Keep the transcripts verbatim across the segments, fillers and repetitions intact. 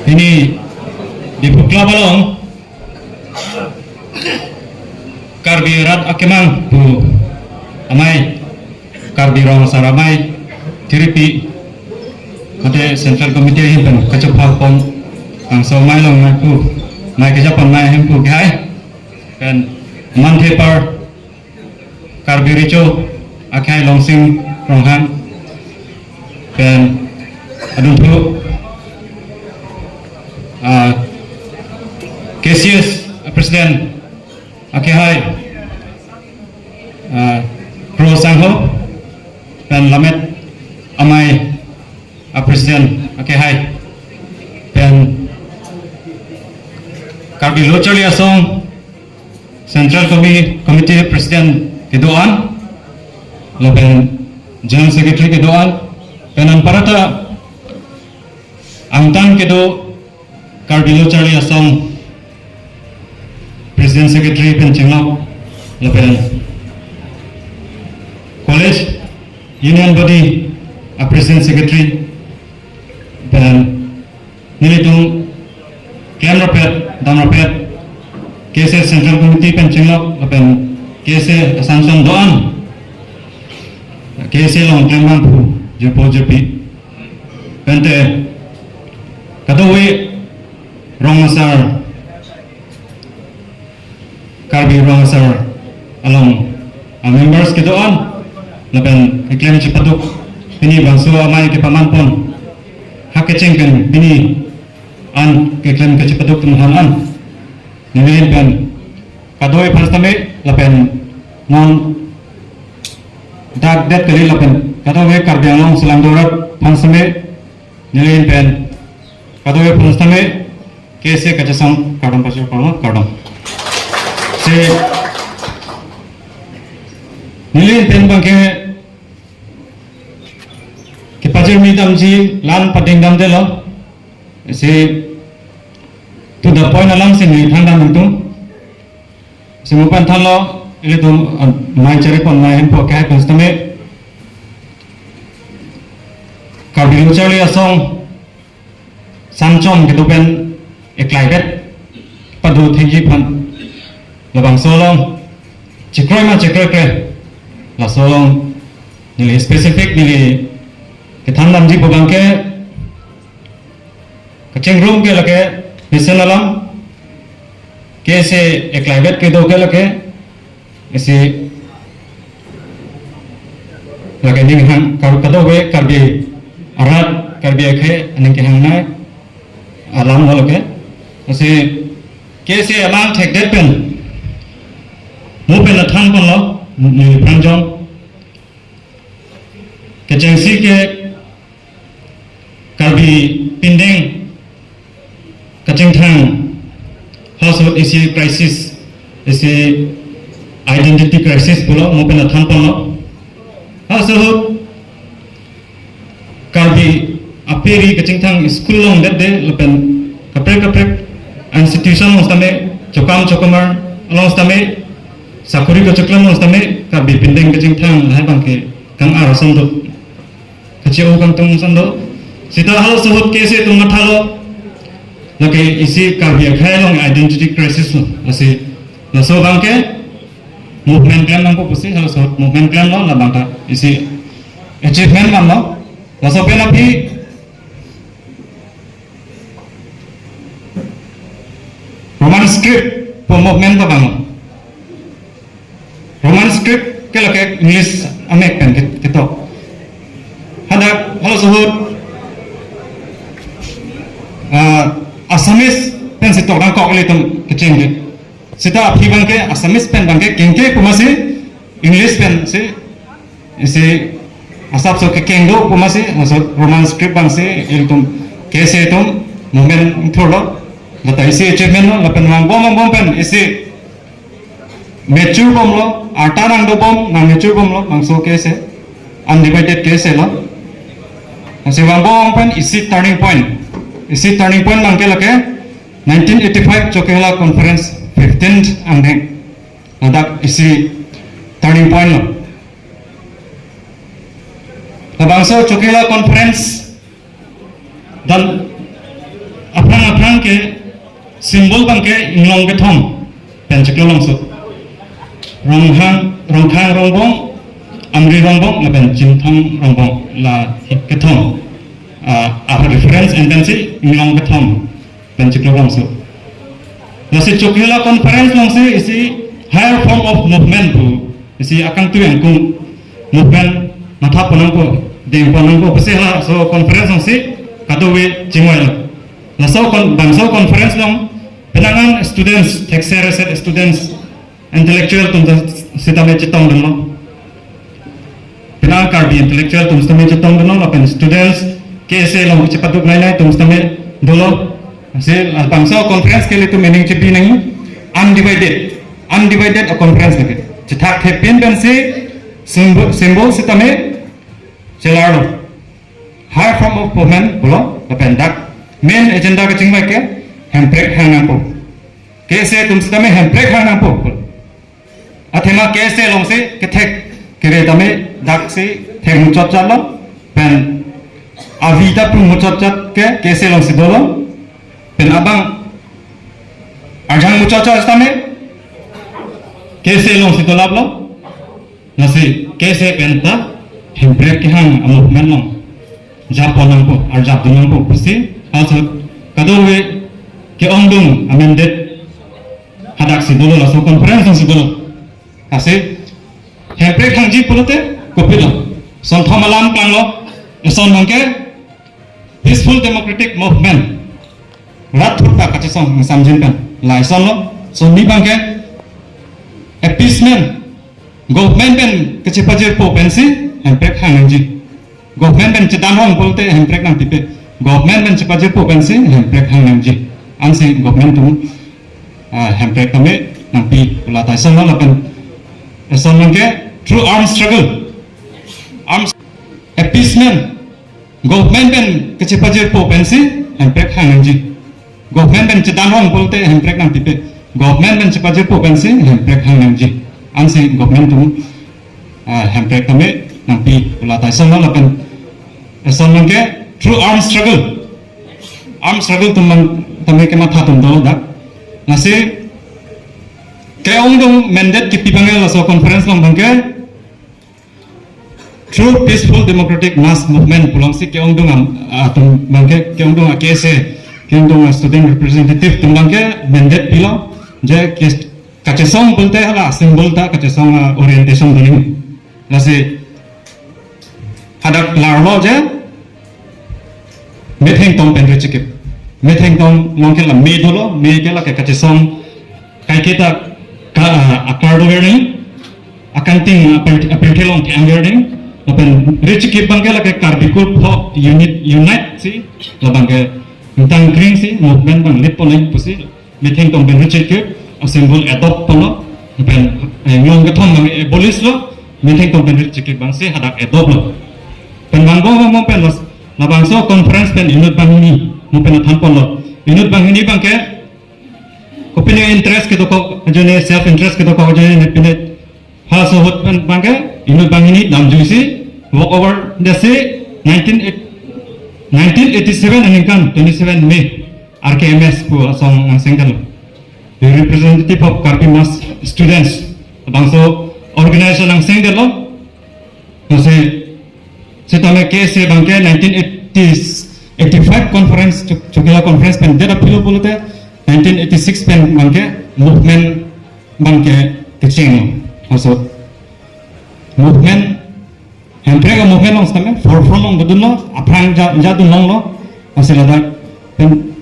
Pini Diphu Club along Karbi Rat Akemang pu amei, Karbi Rong Asar Amei Tiripi, mate Central Committee ahin pen kachepha pon, angso amei along amei pu, amei kachephan amei ahin pu kehai, pen manthe apar Karbi Recho akhei Longsing Ronghang, pen adunthu, ah, K C S President akhei, ah, Kro Sangho, pen Lammet Amei a President akhei, pen Karbi Lo Charli Asong Central Commi-, Committee President kedo-an, lapen General Secretary kedo-an, pen anparta angtan kedo Karbi Lo Charli Asong President Secretary pen chenglok, lapen College Union Body a President Secretary, pen nelitum klemrapet, damrapet, K S A Central Committee pen chenglok, lapen K S A Assumption do-an, K S A along klembangphu jirpo jirpi, pente kadokave Rong Asar, Karbi Rong Asar along a members kedo-an, lapen keklem chepaduk, pini bangso amei kepaman pon, ha kecheng pen pini an keklem kachepaduk atum aphan an, neli ahin pen kadokave aphan sitame, lapen non dak det kali lapen kadokave Karbi Anglong selangdo arat aphan sitame, neli ahin pen kadokave aphan sitame K S A kachesong kardom pajir pon lo, kardom. Si neli ahin pen abangke kepajirmi damji la-an pading damdelo. Si to the point alam si neli than dam nangtum. Si mo pen thanlo, ilitum, ah, amei chari pon amei ahin pu kehai pen sitame, Karbi Lo Charli Asong Sanchom kedo pen eklai vet pado thengji aphan, labangso along chekroi ma chekroikre, laso along neli specific neli kethan damji pu abangke, kachingrum ke lake mesen alam, K S A eklai vet kedo ke lake, isi lake aning hang, kar-, kadokave Karbi arat, Karbi akhei aning kehang nai alam lo lake. Isi K S A alam thekdet pen mo pen athan ponlo, neli pranjong kechengsi ke Karbi pindeng kachingthang household isi crisis, isi identity crisis pulo, mo pen athan ponlo. Household Karbi ape ri kachingthang school longdetde lapen kaprek kaprek institution along sitame, chokam chokamar along sitame, sakori kachoklem along sitame, Karbi pindeng kachingthang lahai abangke kang-ar ason do. Kache-o kangtung ason do. Sita halaso ahut K S A atum mathalo, lake isi Karbi akhei along identity crisis lo. Lasi laso abangke movement klem nangpo pusi halaso ahut movement klemlo, labang ta isi achievement manlo. Laso pen aphi Roman script pu movement ta vanglo. Roman script ke lake English amek pen ke-, ketok. Hadak halaso ahut, ah, Assamese pensi tok nangkok ilitum kecheng ke. Sita aphi abangke Assamese pen abangke kengke pu amatsi English pensi isi asapso kekeng do pu amatsi, laso Roman script abangsi ilitum K S A atum movement thurlo, lata isi achievement lo, lapen vangbom vangbom pen isi mature bomlo, arta nangdobom, nang mature bomlo, bangso K S A, undivided K S A lo. Lasi vangbom pen isi turning point, isi turning point abangke lake nineteen eighty-five Chokihola Conference fifteenth angdeng. Ladak isi turning point lo. Labangso Chokihola Conference dan aphrang Symbol abangke inglong kethom pen chiklo longso. Ronghang, Rongkhang Rongbong, Amri Rongbong, lapen Chinthong Rongbong, la kethom. Ah, a reference pen si inglong kethom pen chiklo longso. Lasi Chokihola Conference alongsi isi higher form of movement pu, isi akangtui angkung movement matha pon nangpo, deng pon nangpo pusi halaso conference alongsi kadokave chingvailo. Laso kon-, bangso conference along penang an students, thekser set students, intellectual atum sitame chetongdunlo. Penang Karbi intellectual atum sitame chetongdunlo, lapen students, K S A along chepaduk nai nai atum sitame dolo. Si, ah, bangso conference ke ilitum meaning chepi nangji, undivided, undivided a conference lake. Chethakthepin pensi symbol, symbol sitame chelarlo. Higher form of movement pulo, lapen dak main agenda kachingvai ke hemprek hang nangpo. K S A atum sitame hemprek hang nangpo. Athema K S A alongsi kethek kere tame daksi thek muchotchatlo, pen avi ta pung muchotchat ke K S A alongsi dolo, pen abang arjang muchotchat sitame K S A alongsi dolaplo. Lasi K S A pen ta hemprek kehang a movement along japon nangpo, arjapdun nangpo pusi halaso kadokave ke-ongdung a-mandate hadaksi dolo, laso conference alongsi dolo. Lasi hemprek hangji pulote kopilo? Sonthom alam klanglo, eson abangke peaceful democratic movement. Rat thurta kachesong samjin pen. Lason lo, sonni abangke appeasement, government pen kachepajirpo pensi hemprek hang nangji. Government pen chedanrong pulote hemprek nangpipe. Government pen chepajirpo pensi hemprek hang nangji. Ansi government atum, ah, hemprek tame nangpi pu la ta eson lo, lapen eson abangke through armed struggle. Arms appeasement, government pen kachepajirpo pensi hemprek hang nangji. Government pen chedanrong pulote hemprek nangpipe. Government pen chepajirpo pensi hemprek hang nangji. Ansi government atum, ah, hemprek tame nangpi pu la ta eson lo, lapen eson abangke through armed struggle. Armed struggle atum abang tame kematha atum dolo dak. Lasi ke-ongdung mandate kipi abangke laso conference along abangke through peaceful democratic mass movement pu alongsi ke-ongdung am-, atum abangke, ke-ongdung a-K S A, ke-ongdung a-student representative atum abangke mandate pilo, je ke-, kachesong pulote hala symbol ta kachesong a-orientation do nangji. Lasi hadak larlo je metheng tong pen ri chekip. Metheng tong along ke la me dolo, me ke lake kachesong kaiketa ka, ah, akar dover nangji, akangting, ah, apir-, apirthe along ke-angver nangji, lapen ri chekip abangke lake Karbi Kul Pho unit, unite si, labangke tangkring si movement abang lead pon nangji pusi metheng tong pen ri chekip a-symbol adopt ponlo, pen, eh, inglong kethom abang abolish lo, metheng tong pen ri chekip abangsi hadak adopt lo. Pen vangbom vangbom pen los, labangso conference pen inut banghini mo pen than ponlo. Inut banghini abangke kopine interest kedokok ajoine, self interest kedokok ajoine, pine halaso ahut pen abangke inut banghini damjuisi walk over dasi nineteen eight, nineteen eighty-seven aningkan twenty-seven May R K M S pu asong nangsengdetlo. The representative of Karbi Mass Students, labangso organization nangsengdetlo. Lasi sitame K S A abangke nineteen eighty, eighty-five conference, Chok-, Chokihola conference pen det apilo pulote nineteen eighty-six pen abangke movement abangke kechenglo. Halaso movement, hemprek a-movement along sitame forefront along dodunlo, aphrang ja, jadun longlo. Lasi ladak pen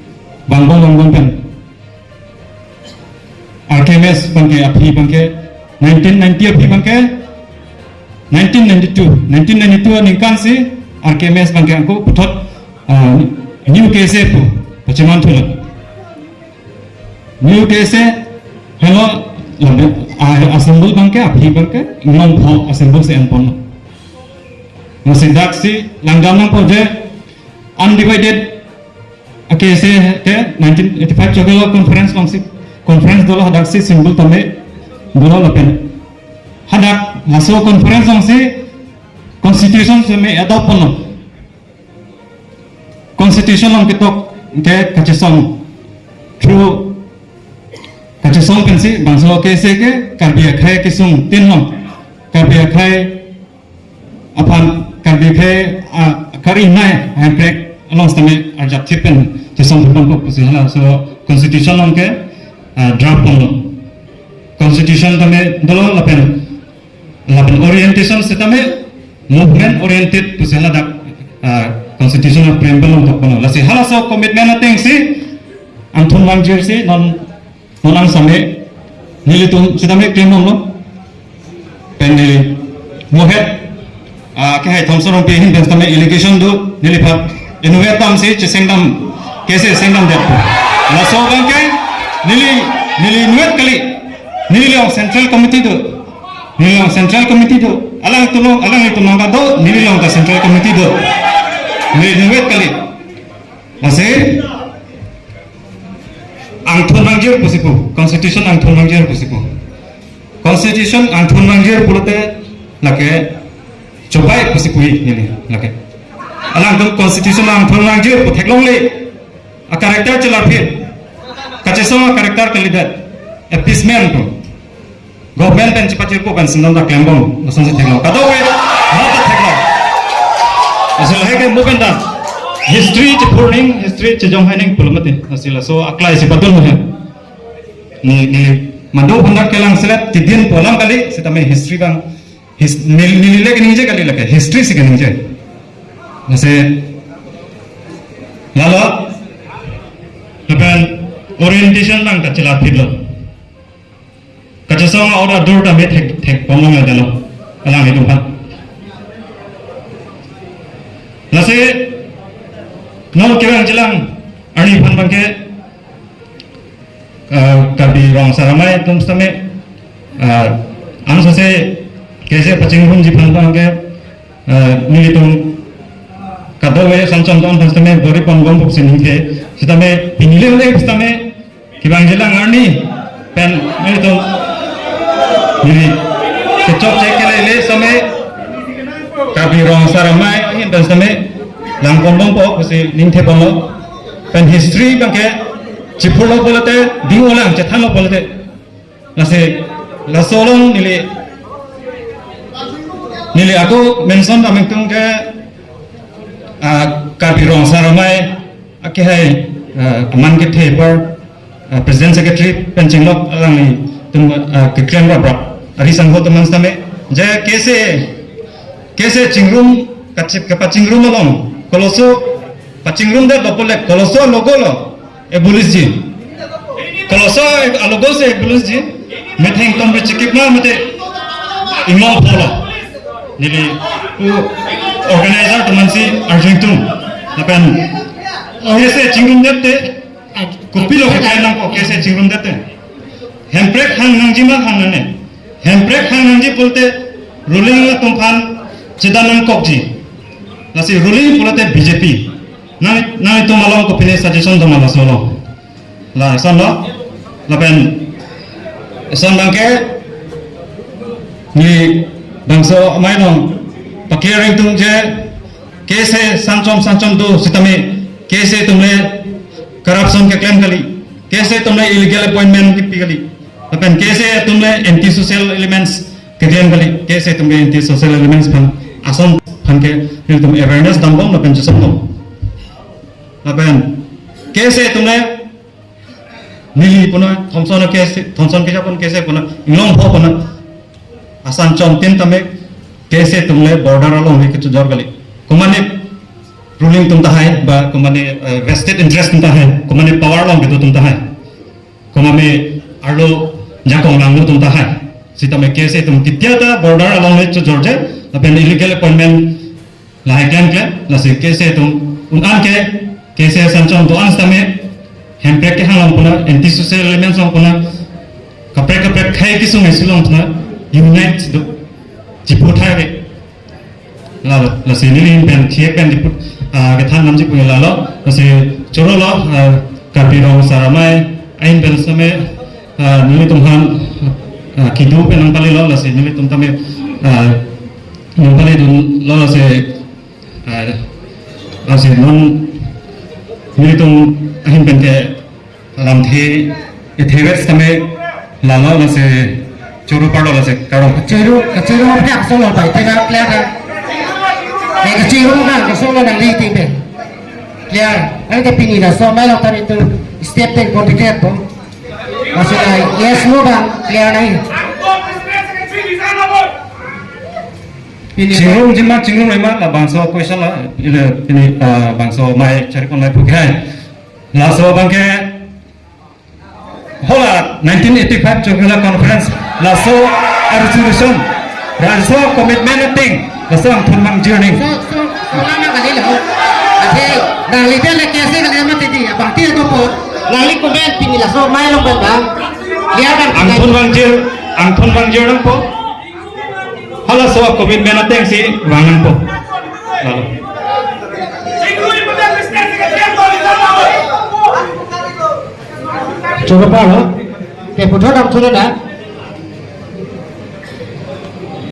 vangbom vangbom pen R K M S abangke aphi abangke nineteen ninety aphi abangke nineteen ninety-two, nineteen ninety-two aningkan si R K M S abangke ako puthot, ah, New K S A pu pacheman thulo. New K S A helo, labe, ah, a-symbol abangke, aphi abangke inglong pho a-symbol si en ponlo. Lasi daksi langdam nangpo je undivided a-K S A ke nineteen eighty-five Chokihola conference alongsi, conference dolo, hadaksi symbol tame dolo lapen hadak laso conference alongsi constitution tame adopt ponlo. Constitution along ketok ke kachesong through kachesong pensi bangso KSA ke Karbi akhei kesung tin long, Karbi akhei aphan, Karbi akhei, ah, kari nai hemprek along sitame arjap thip pen chesong pon kok pusi hala. So constitution along ke, ah, draft pon lo. Constitution tame dolo lapen, lapen orientation sitame movement oriented pusi hala dak, ah, constitution of preamble along thok pon lo. Lasi halaso commitment atengsi angthun vangjir si non non angsam nelitum sitame klem bomlo. Pen neli mohet, ah, kehai Thomson Rongpi ahin pen sitame allegation do, neliphan inutvet damsi chesengdam, KSA sengdam det. Laso abangke neli, neli inutvet kali. Neli along central committee do. Neli along central committee do. Alanglitum along, alanglitum along ta do, neli along ta central committee do. Neli inutvet kali. Lasi angthun vangjir pusi pu, constitution angthun vangjir pusi pu. Constitution angthun vangjir pulote lake chobai pusi pu neli lake. Alangtum constitution angthun vangjir pu theklongle, a character chelarphit. Kachesong a character kalidet. Appeasement pu. Government pen chepachirpo pen sindon ta klembom, lasonsi theklong. Kadokave, rata theklong. Lasi lahai ke mo pen ta history chephurning, history chejong haining pulo mati. Lasi laso aklai si padun mo he. Ni, ni, madu hundak kelang selet, tidin polang kali, sitame history bang, his, neli, neli le keningje kali lake, history si keningje. Lasi, lalo, lapen orientation lang kachelarphitlo. Kachesong a-order dur tame thek, thek pon long ya delo. Alanglitum aphan. Lasi, non kevang jilang arni aphan abangke, ah, Karbi Rong Asar Amei atum sitame, ah, angsose KSA pachingrumji aphan abangke, ah, nelitum kadokave sanchom don aphan sitame bor-i pon bom pusi ningke, sitame pini le le sitame kevang jilang arni pen nelitum neli kechokche kelele sitame Karbi Rong Asar Amei ahin pen sitame lang pon bompo pusi ningthe ponlo. Pen history abangke chephurlo pulote, ding-olang chethanlo pulote. Lasi, laso along neli, neli ako mention dam ingtung ke, ah, Karbi Rong Asar Amei akehai, ah, aman kethe apar, ah, President Secretary pen chinglok alanglitum, ah, keklem raprap. Ari sangho teman sitame, je KSA, KSA chingrum, kachip kepachingrum along, koloso, pachingrum det dopolek, koloso logo lo, abolish ji. Koloso alogo si abolish ji. Metheng tom bichikip ma mate inglong pholo. Neli pu organizer temansi arju ingtung. Lapen KSA chingrum det te, kopilo keklem nangkok KSA chingrum det te. Hemprek hang nangji ma hang nangne. Hemprek hang nangji pulote ruling atum aphan chedam nangkokji. Lasi ruling pulote BJP. Nang, nangtum along kopine suggestion doma laso along. Lason lo, lapen, lason abangke, ni bangso amei along, pa-clear ingtung je, KSA sanchom sanchom do sitame, KSA atum le corruption keklem kali, KSA atum le illegal appointment kepi kali, lapen KSA atum le anti-social elements keklem kali, KSA atum le anti-social elements aphan, ason aphan ke, nelitum awareness dambom lapen chesongdom. Lapen, KSA atum le, neli puna, Thomson ke, Thomson keja pun KSA puna, inglong pho puna, asanchom tin tame, KSA atum le border along le kechojor kali. Komatne ruling atum tahai, ba komatne, eh, vested interest atum tahai, komatne power along kedo atum tahai. Komatne arlo jakong langno atum tahai. Sitame KSA atum ketia ta border along le chojorje, lapen illegal appointment lahai klem klem, lasi KSA atum un-an ke, KSA sanchom do-an sitame, hemprek kehang along puna, anti-social elements along puna, kaprek kaprek khei kesung isi along puna, unite do, chipu thai ve. La, lasi neli pen, chie pen chipu, ah, kethan namji pu lalo, lasi choro lo, ah, Karbi Rong Asar Amei, ahin pen sitame, ah, nelitum aphan, ah, kedo pen nangpalelo, lasi nelitum tame, ah, nangpale dunlo, lasi, ah, lasi non nelitum ahin pen ke Lamthe, ithe west tame lalo lasi choro parlo lasi karo. Kachiru, kachiru apni aksong lo pai tena clear na. Eh, kachiru na kasong lo nangli tingbe. Clear. Ante pini laso mai lo tari tu step ten ko tiket po. Masih naik. Yes, no bang, clear naik. Pini chingrum jima chingrum ema labangso question la, ini, ini, ah, bangso mai chari kon mai pukai. Laso abangke hala nineteen eighty-five Chokihola Conference laso a-resolution, laso commitment ateng, laso angthun mangjirning. So, so, so lama kali lo. Ate, nangli dia le kesi kali ama titi, abang ti ko po. Nangli comment pini laso mai long bang. Dia bang. Angthun mangjir, angthun mangjirnang po. Halaso commitment atengsi vangnang po. Lalo. Choro parlo. Ke puthot angthun na.